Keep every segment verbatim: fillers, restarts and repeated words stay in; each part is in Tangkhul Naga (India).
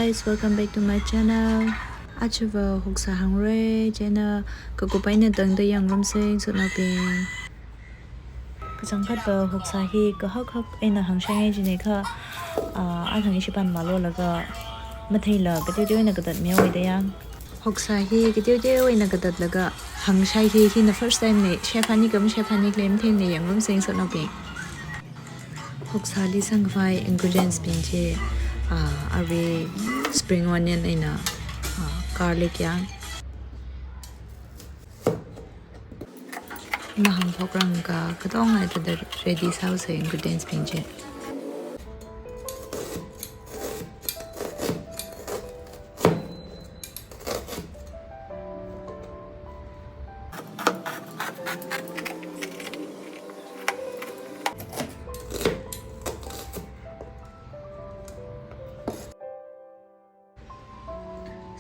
Guys, welcome back to my channel. Ajava hoksa hāngra, china kakup eina tangda yangrumsei ngasotnaobing. Kachangkhatva hoksa hi kahak hak eina hāngshai ngai jina kha, ah, athang ishi pān malolaga matheila kateoteo eina katatmihaowa da yang. Hoksa hi kateoteo eina katatlaga hāngshai hi, hina first time na, chef ani kam chef ani khalei matheimana, yangrumsei ngasotnaobing. Hoksali sangkhavai ingredients bing chi, ah, arui spring onion eina, ah, garlic yang. Mahāngphokrang kha katonga thāda ready sāhaosei ingredients bing chi.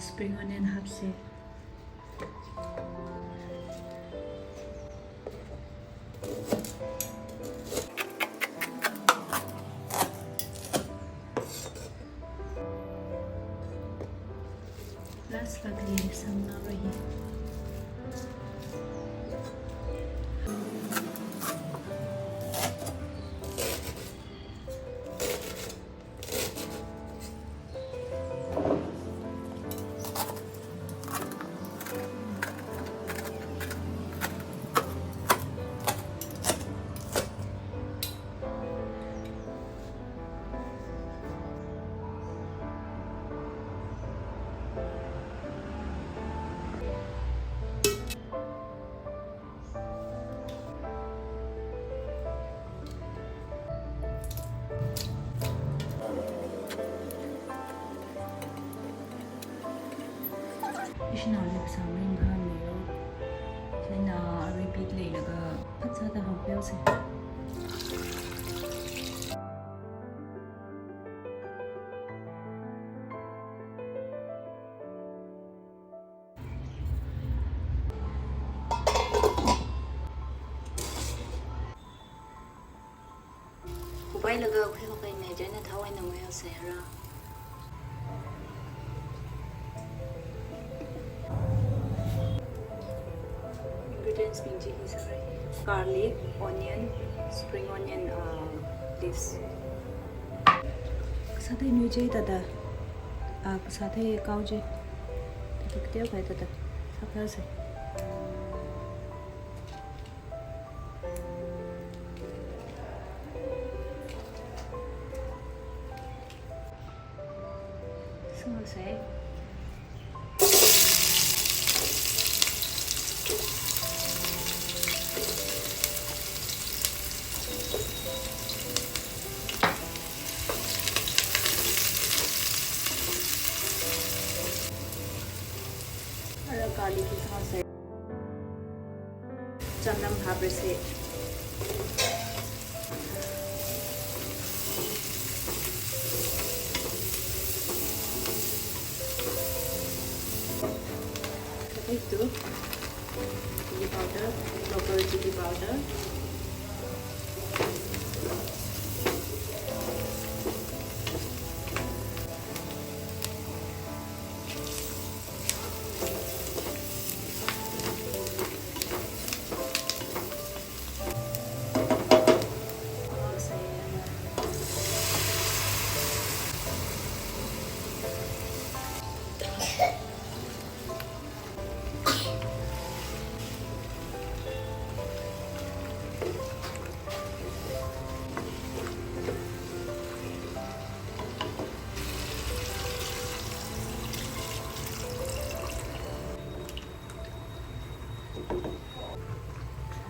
Spring onion hapsei. Last lagli samna rahi. Ishinaoli kasā ringkha miro. China repeat leilaga phatsāda haohaosei. Kupailaga khuihaokahaina, china thao eina nguihaosei ra. Ingredients bing chi hi sāra. Garlic, onion, spring onion, uh, leaves. Kasāthei nui chi thāda, ah, kasāthei kao chi. Thāda kateokha thāda sākhuihaosei. Sāhaosei. Ara garlic hi sāhaosei. Chamnam haprasei. Khathei tu chili powder, local chili powder.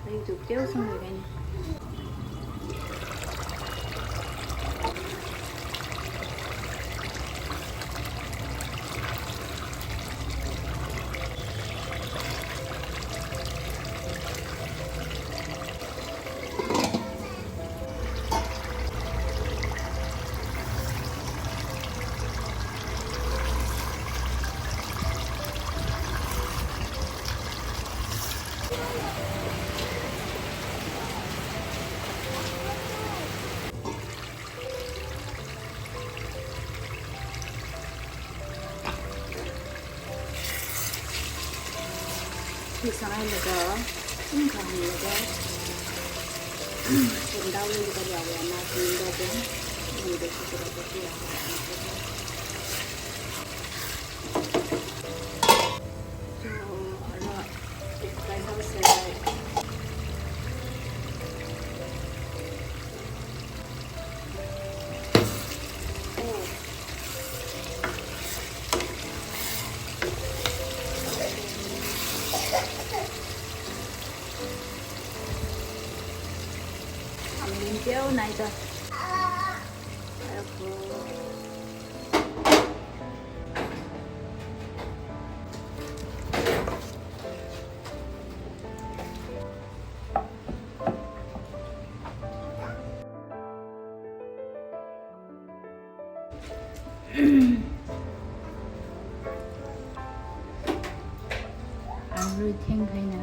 Ringtuk teo sangluikani. Khi sāngailaga, singkha hānglaga, pumdao leilaga yaowa na, pumdao dong, pumdao shi kala kaki yaowa. So, ara, kai haosai. Oh. Ang limpiao naida. Ako. Arui theng kahaina.